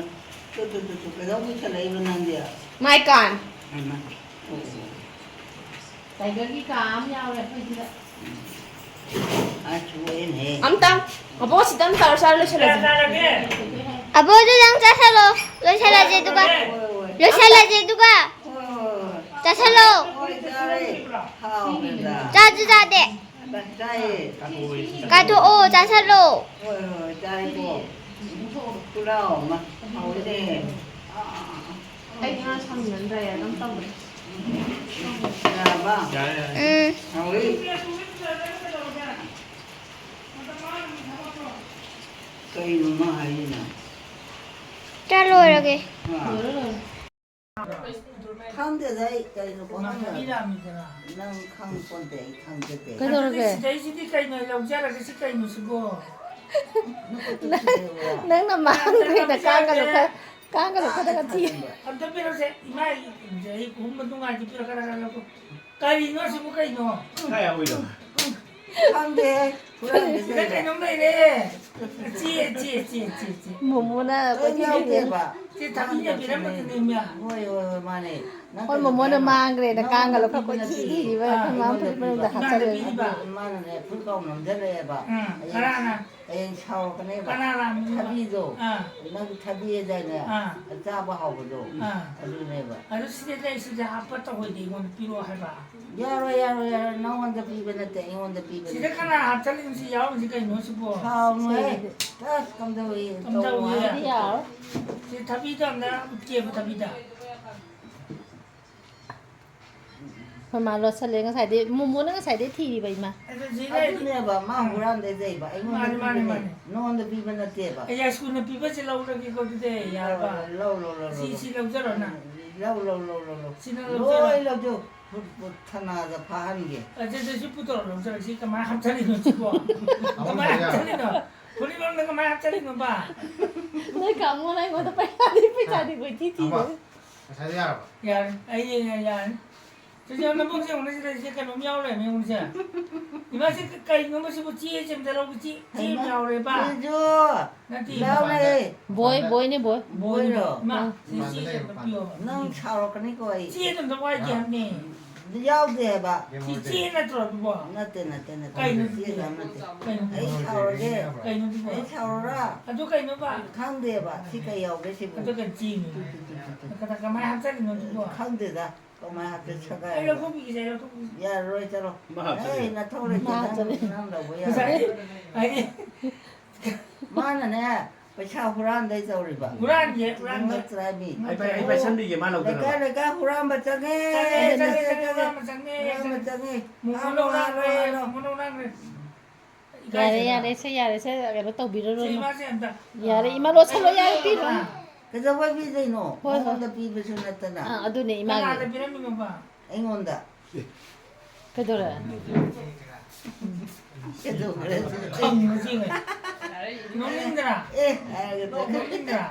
ꯇꯨ, ꯇꯨ, ꯇꯨ, ꯇꯨ, ꯀꯩꯗꯧ ꯀꯨꯏꯁꯜꯂꯛꯏꯕ ꯅꯪꯗꯤ? ꯃꯥꯏ ꯀꯥꯟ꯫ ꯍꯩꯃꯥ꯫ ꯑꯣ, ꯑꯣ꯫ ꯇꯥꯏꯒꯔꯒꯤ ꯀꯥ ꯑꯃ ꯌꯥꯎꯔꯦ ꯑꯩꯈꯣꯏ ꯁꯤꯗ꯫ ꯑꯥ, ꯊꯣꯛꯑꯦꯅꯦꯍꯦ꯫ ꯑꯝꯇꯪ꯫ ꯑꯕꯣꯛ, ꯁꯤꯗꯪ ꯇꯧꯔ ꯆꯥꯔ ꯂꯣꯏꯁꯜꯂꯁꯤ꯫ ꯑꯕꯣꯛ, ꯑꯗꯨꯗꯪ ꯆꯥꯁꯜꯂꯣ꯫ ꯂꯣꯏꯁꯜꯂꯁꯦ ꯑꯗꯨꯒ꯫ ꯍꯣꯏ, ꯍꯣꯏ꯫ ꯂꯣꯏꯁꯜꯂꯁꯦ ꯑꯗꯨꯒ꯫ ꯍꯣꯏ, ꯍꯣꯏ, ꯍꯣꯏ꯫ ꯆꯥꯁꯜꯂꯣ꯫ ꯍꯣꯏ, ꯆꯥꯔꯦ꯫ ꯍꯥꯎꯈ꯭ꯔꯦꯗ꯫ ꯆꯥꯁꯨ ꯆꯥꯗꯦ꯫ ꯆꯥꯏꯌꯦ꯫ ꯀꯥꯊꯣꯛꯑꯣ, ꯆꯥꯁꯜꯂꯣ꯫ ꯍꯣꯏ, ꯍꯣꯏ, ꯆꯥꯔꯦꯀꯣ꯫ ꯄꯨꯂꯥꯎ ꯑꯃ ꯍꯥꯎꯋꯤꯅꯦ꯫ ꯑꯩ ꯉꯥ ꯁꯪꯅ ꯗ꯭ꯔꯥꯏ ꯑꯗꯨꯝ ꯇꯧꯕꯅꯦ꯫ ꯌꯥꯔꯕ? ꯌꯥꯔꯦ, ꯌꯥꯔꯦ꯫ ꯎꯝ꯫ ꯍꯥꯎꯋꯤ꯫ ꯀꯩꯅꯣ ꯃꯥ ꯍꯥꯏꯁꯤꯅ? ꯆꯥ ꯂꯣꯏꯔꯒꯦ꯫ ꯑꯥ꯫ ꯂꯣꯏꯔꯦ, ꯂꯣꯏꯔꯦ꯫ ꯈꯪꯗꯦꯗ ꯑꯩ ꯀꯩꯅꯣ ꯄꯪꯍꯪ ꯍꯪꯉꯤ꯫ ꯅꯪ ꯈꯪꯄꯣꯟꯇꯦ, ꯑꯩ ꯈꯪꯖꯗꯦ꯫ ꯀꯩꯗꯧꯔꯒꯦ? ꯑꯗꯨꯗꯤ ꯁꯤꯗꯩꯁꯤꯗꯤ ꯀꯩꯅꯣ ꯂꯧꯖꯔꯒꯦ, ꯁꯤ ꯀꯩꯅꯣ ꯁꯤꯕꯣ? ꯅꯪꯅ ꯃꯥꯡꯈ꯭ꯔꯦꯅ ꯀꯥꯡꯒ ꯂꯧꯈꯠ-, ꯀꯥꯡꯒ ꯂꯧꯈꯠꯂꯒ ꯊꯤ꯫ ꯑꯝꯇ ꯄꯤꯔꯛꯁꯦ, ꯏꯃꯥ, ꯑꯩ ꯍꯨꯝꯕ ꯅꯨꯡꯉꯥꯏꯇꯦ, ꯄꯤꯔꯛ, ꯈꯔ, ꯈꯔ ꯂꯧꯈꯠ꯫ ꯀꯔꯤꯅꯣ ꯑꯁꯤꯕꯨ ꯀꯩꯅꯣ? ꯀꯥꯏ ꯌꯥꯎꯔꯤꯅꯣ? ꯈꯪꯗꯦ꯫ ꯁꯤꯗ ꯀꯩꯅꯣꯝ ꯂꯩꯔꯦ꯫ ꯆꯦ, ꯆꯦ, ꯆꯦ, ꯆꯦ, ꯆꯦ꯫ ꯃꯣꯃꯣꯅ ꯀꯩꯅꯣ ꯀꯣꯏꯊꯤ ꯊꯤꯔꯦ꯫ ꯌꯥꯎꯗꯦꯕ꯫ ꯆꯦ ꯊꯕꯤꯅ ꯄꯤꯔꯝꯕꯗꯨꯅꯦ, ꯃꯌꯥ꯫ ꯍꯣꯏ, ꯍꯣꯏ, ꯃꯥꯅꯦ꯫ ꯅꯪ ꯍꯣꯏ, ꯀꯩꯅꯣ ꯃꯣꯃꯣꯅ ꯄꯤꯔꯝꯕ? ꯃꯥꯡꯈ꯭ꯔꯦꯅ ꯅꯪꯉꯣꯟꯗ ꯀꯥꯡꯒ ꯂꯧꯈꯠ ꯄꯤꯕ ꯀꯣꯏꯊꯤ ꯅꯠꯇꯦ꯫ ꯊꯤꯔꯤꯕ ꯑꯥ, ꯃꯃꯥ ꯑꯩꯉꯣꯟꯗ ꯐꯨꯔꯤꯠ ꯃꯅꯨꯡꯗ ꯄꯤꯕ꯫ ꯍꯥꯞꯆꯜꯂꯦ꯫ ꯏꯃꯥꯅꯅꯦ ꯐꯨꯔꯤꯠ ꯀꯥꯎ ꯅꯝꯖꯜꯂꯛꯑꯦꯕ꯫ ꯎꯝ, ꯍꯌꯦꯡ ꯀꯅꯥꯅ? ꯍꯌꯦꯡ ꯁꯥꯎꯔꯛꯀꯅꯦꯕ꯫ ꯀꯅꯥ ꯂꯥꯛꯑꯝꯃꯤꯅꯣꯕ? ꯊꯕꯤꯗꯣ꯫ ꯑꯥ꯫ ꯅꯪꯒꯤ ꯊꯕꯤ ꯍꯥꯏꯗꯥꯏꯅꯦ? ꯑꯥ꯫ ꯆꯥꯕ ꯍꯥꯎꯕꯗꯣ꯫ ꯑꯥ꯫ ꯑꯗꯨꯅꯦꯕ꯫ ꯑꯗꯨ ꯁꯤꯗ ꯂꯩ, ꯁꯤꯗ ꯍꯥꯞꯄ ꯇꯧꯍꯣꯏꯗꯦ, ꯑꯩꯉꯣꯟꯗ ꯄꯤꯔꯛꯑꯣ ꯍꯥꯏꯕ꯫ ꯌꯥꯔꯣꯏ, ꯌꯥꯔꯣꯏ, ꯌꯥꯔꯣꯏ꯫ ꯅꯉꯣꯟꯗ ꯄꯤꯕ ꯅꯠꯇꯦ, ꯑꯩꯉꯣꯟꯗ ꯄꯤꯕꯅꯦ꯫ ꯁꯤꯗ ꯀꯅꯥ ꯍꯥꯞꯆꯜꯂꯤꯅꯣ ꯁꯤ ꯌꯥꯎꯔꯤꯁꯤ ꯀꯩꯅꯣ ꯁꯤꯕꯣ? ꯁꯥꯎꯅꯨꯍꯦ꯫ ꯁꯤ ꯑꯁ, ꯀꯝꯗꯧꯏ? ꯀꯝꯗꯧꯏ? ꯇꯧꯅꯨꯍꯦ꯫ ꯁꯤꯗꯤ ꯌꯥꯔꯣꯏ꯫ ꯁꯤ ꯊꯕꯤꯗꯣ ꯑꯝꯇ ꯎꯠꯀꯦꯕ, ꯊꯕꯤꯗ꯫ ꯑꯩꯈꯣꯏ ꯃꯥ ꯂꯣꯠꯁꯜꯂꯦ ꯉꯁꯥꯏꯗꯩ, ꯃꯣꯃꯣꯅ ꯉꯁꯥꯏꯗꯩ ꯊꯤꯔꯤꯕ ꯏꯃꯥ꯫ ꯑꯗꯨ ꯁꯤ ꯂꯩꯔꯗꯤ ꯑꯗꯨꯅꯦꯕ ꯃꯥ ꯎꯝ꯫ ꯍꯨꯔꯥꯟꯗꯩ ꯂꯩꯕ, ꯑꯩꯉꯣꯟꯗ ꯃꯥꯅꯤ, ꯃꯥꯅꯤ, ꯄꯤꯕꯅꯦ, ꯃꯥꯅꯤ꯫ ꯅꯉꯣꯟꯗ ꯄꯤꯕ ꯅꯠꯇꯦꯕ꯫ ꯑꯦ, ꯌꯥꯏꯁ꯭ꯀꯨꯜꯅ ꯄꯤꯕꯁꯦ ꯂꯧꯔꯒꯦꯀꯣ ꯑꯗꯨꯗꯤ, ꯌꯥꯔꯕ? ꯂꯧ, ꯂꯧ, ꯂꯧ, ꯁꯤ, ꯂꯧ꯫ ꯁꯤ ꯂꯧꯖꯔꯣ ꯅꯪ꯫ ꯂꯧ, ꯂꯧ, ꯂꯧ, ꯂꯧ, ꯂꯧ꯫ ꯁꯤ ꯅꯪ ꯂꯧꯖꯔꯣ꯫ ꯂꯣꯏ ꯂꯧꯖꯧ꯫ Food food ꯊꯅꯥꯗ ꯐꯥꯍꯟꯒꯦ꯫ ꯑꯗꯨꯗꯁꯨ ꯄꯨꯊꯣꯔꯛꯑꯣ ꯁꯤ ꯀꯃꯥꯏꯅ ꯍꯥꯞꯆꯜꯂꯤꯅꯣ ꯁꯤꯕꯣ? ꯀꯃꯥꯏꯅ ꯍꯥꯞꯆꯜꯂꯤꯅꯣ? ꯐꯨꯔꯤꯠꯂꯣꯝꯗ ꯀꯃꯥꯏꯅ ꯍꯥꯞꯆꯜꯂꯤꯅꯣꯕ? ꯅꯣꯏ ꯀꯥꯡꯕꯨꯅ ꯑꯩꯉꯣꯟꯗ ꯄꯩꯁꯥꯗꯤ ꯄꯩꯁꯥꯗꯤ ꯀꯣꯏꯊꯤ ꯊꯤꯔꯦ꯫ ꯉꯁꯥꯏꯗꯤ ꯌꯥꯔꯕ? ꯌꯥꯔꯦ, ꯑꯩ ꯌꯦꯡꯉꯦ, ꯌꯥꯔꯦ꯫ ꯆꯦꯆꯦ, ꯅꯕꯨꯛꯁꯦ ꯌꯦꯡꯉꯨꯅꯦ, ꯁꯤꯗ ꯁꯤꯗ ꯀꯩꯅꯣꯝ ꯌꯥꯎ ꯂꯩꯔꯝꯃꯦ, ꯌꯦꯡꯉꯨꯅꯦ ꯁꯦ꯫ ꯏꯃꯥ, ꯁꯤ ꯀꯩꯅꯣꯕ ꯁꯤꯕꯨ? ꯆꯦ ꯑꯃꯇ ꯂꯧꯒꯦ, ꯆꯦ, ꯆꯦ ꯑꯃ ꯌꯥꯎꯔꯦꯕ꯫ ꯁꯤꯁꯨ ꯅꯠꯇꯦ꯫ ꯌꯥꯎ ꯂꯩ꯫ ꯕꯣꯏ, ꯕꯣꯏꯅꯦ, ꯕꯣꯏ꯫ ꯕꯣꯏꯔꯣ? ꯕꯣꯏꯔꯣ? ꯏꯃꯥ, ꯑꯥ꯫ ꯁꯤ ꯆꯦ ꯑꯝꯇ ꯄꯤꯌꯣꯕ꯫ ꯅꯪ ꯁꯥꯎꯔꯛꯀꯅꯤꯀꯣ ꯑꯩ꯫ ꯆꯦ ꯑꯝꯇ ꯋꯥꯏꯒꯦ ꯍꯥꯏꯕꯅꯦ꯫ ꯌꯥꯎꯗꯦ ꯍꯥꯏꯕ꯫ ꯁꯤ ꯆꯦ ꯅꯠꯇ꯭ꯔꯣ ꯑꯗꯨꯕꯣ? ꯅꯠꯇꯦ, ꯅꯠꯇꯦ, ꯅꯠꯇꯦ꯫ ꯀꯩꯅꯣ? ꯆꯦ ꯌꯥꯝ ꯅꯠꯇꯦ꯫ ꯀꯩꯅꯣ ꯑꯗꯨꯕꯣ? ꯑꯩ ꯁꯥꯎꯔꯒꯦ꯫ ꯀꯩꯅꯣ ꯑꯗꯨꯕꯣ? ꯑꯩ ꯁꯥꯎꯔꯔꯥ? ꯑꯗꯨ ꯀꯩꯅꯣꯕ? ꯈꯪꯗꯦꯕ ꯁꯤ ꯀꯩ ꯌꯥꯎꯒꯦ ꯁꯤꯕꯨ꯫ ꯑꯗꯨ ꯀꯩ ꯆꯦꯅꯣ? ꯀꯗꯥ ꯀꯃꯥꯏꯅ ꯍꯥꯞꯆꯜꯂꯤꯅꯣ ꯑꯗꯨꯕꯣ? ꯈꯪꯗꯦꯗ ꯀꯃꯥꯏ ꯍꯥꯞꯀꯦ ꯑꯩ ꯁꯒꯥꯏ꯫ ꯂꯧꯊꯣꯛꯄꯤꯒꯦꯁꯦ, ꯑꯩ ꯂꯧꯊꯣꯛꯄꯤꯒꯦ꯫ ꯌꯥꯔꯔꯣꯏ, ꯆꯠꯂꯣ꯫ ꯃꯥ ꯍꯥꯞꯆꯜꯂꯦ꯫ ꯑꯩ ꯅꯊꯧ ꯂꯩꯇꯦ꯫ ꯃꯥ ꯍꯥꯞꯆꯜꯂꯦ꯫ ꯅꯪ ꯂꯧꯕ ꯉꯁꯥꯏ ꯌꯥꯔꯣꯏ꯫ ꯑꯩꯗꯤ ꯃꯥꯅꯅꯦ ꯄꯩꯁꯥ ꯍꯨꯔꯥꯟꯗꯩ ꯇꯧꯔꯤꯕ꯫ ꯍꯨꯔꯥꯟꯒꯦ, ꯍꯨꯔꯥꯟꯒꯦ꯫ ꯉꯛꯇ꯭ꯔꯥ ꯃꯤ? ꯑꯩ ꯄꯥꯏ-, ꯑꯩ ꯄꯥꯏꯁꯟꯕꯤꯒꯦ, ꯃꯥ ꯂꯧꯗꯅꯕ꯫ ꯂꯩꯀꯥꯏ ꯂꯩꯀꯥꯏ ꯍꯨꯔꯥꯟꯕ ꯆꯪꯉꯦ꯫ ꯆꯪꯉꯦ, ꯆꯪꯉꯦ, ꯆꯪꯉꯦ, ꯍꯨꯔꯥꯟꯕ ꯆꯪꯉꯦ, ꯍꯨꯔꯥꯟꯕ ꯆꯪꯉꯦ꯫ ꯆꯪꯉꯦ꯫ ꯃꯣꯃꯣꯟ ꯍꯥꯠꯂꯣ, ꯍꯥꯠꯂꯣ, ꯂꯧꯅꯈ꯭ꯔꯦ, ꯍꯥꯠꯂꯣ꯫ ꯃꯣꯃꯣꯟ ꯂꯧꯅꯈ꯭ꯔꯦ꯫ ꯌꯥꯔꯦ, ꯏꯀꯥꯏꯖꯩ꯫ ꯌꯥꯔꯦ, ꯁꯦ, ꯌꯥꯔꯦ, ꯁꯦ, ꯀꯩꯅꯣ ꯇꯧꯕꯤꯔꯔꯣꯏ꯫ ꯁꯤ ꯏꯃꯥꯁꯦ ꯑꯝꯇ꯫ ꯌꯥꯔꯦ, ꯏꯃꯥ, ꯂꯣꯠꯁꯜꯂꯣ, ꯌꯥꯔꯦ, ꯄꯤꯔꯣ꯫ ꯀꯩꯗꯧꯕꯩ ꯄꯤꯗꯣꯏꯅꯣ? ꯍꯣꯏ, ꯍꯣꯏ꯫ ꯃꯉꯣꯟꯗ ꯄꯤꯕꯁꯨ ꯅꯠꯇꯅ꯫ ꯑꯥ, ꯑꯗꯨꯅꯦ, ꯏꯃꯥꯒꯤ꯫ ꯀꯅꯥꯗ ꯄꯤꯔꯝꯃꯤꯅꯣꯕ? ꯑꯩꯉꯣꯟꯗ꯫ ꯀꯩꯗꯧꯔꯦ? ꯀꯩꯗꯧꯈ꯭ꯔꯦ? ꯈꯪꯉꯤꯕ ꯆꯦꯡꯉꯦ꯫ ꯅꯣꯛꯅꯤꯡꯗ꯭ꯔꯥ? ꯑꯦ, ꯍꯥꯏꯔꯒ ꯅꯣꯛꯅꯤꯡꯗ꯭ꯔꯥ?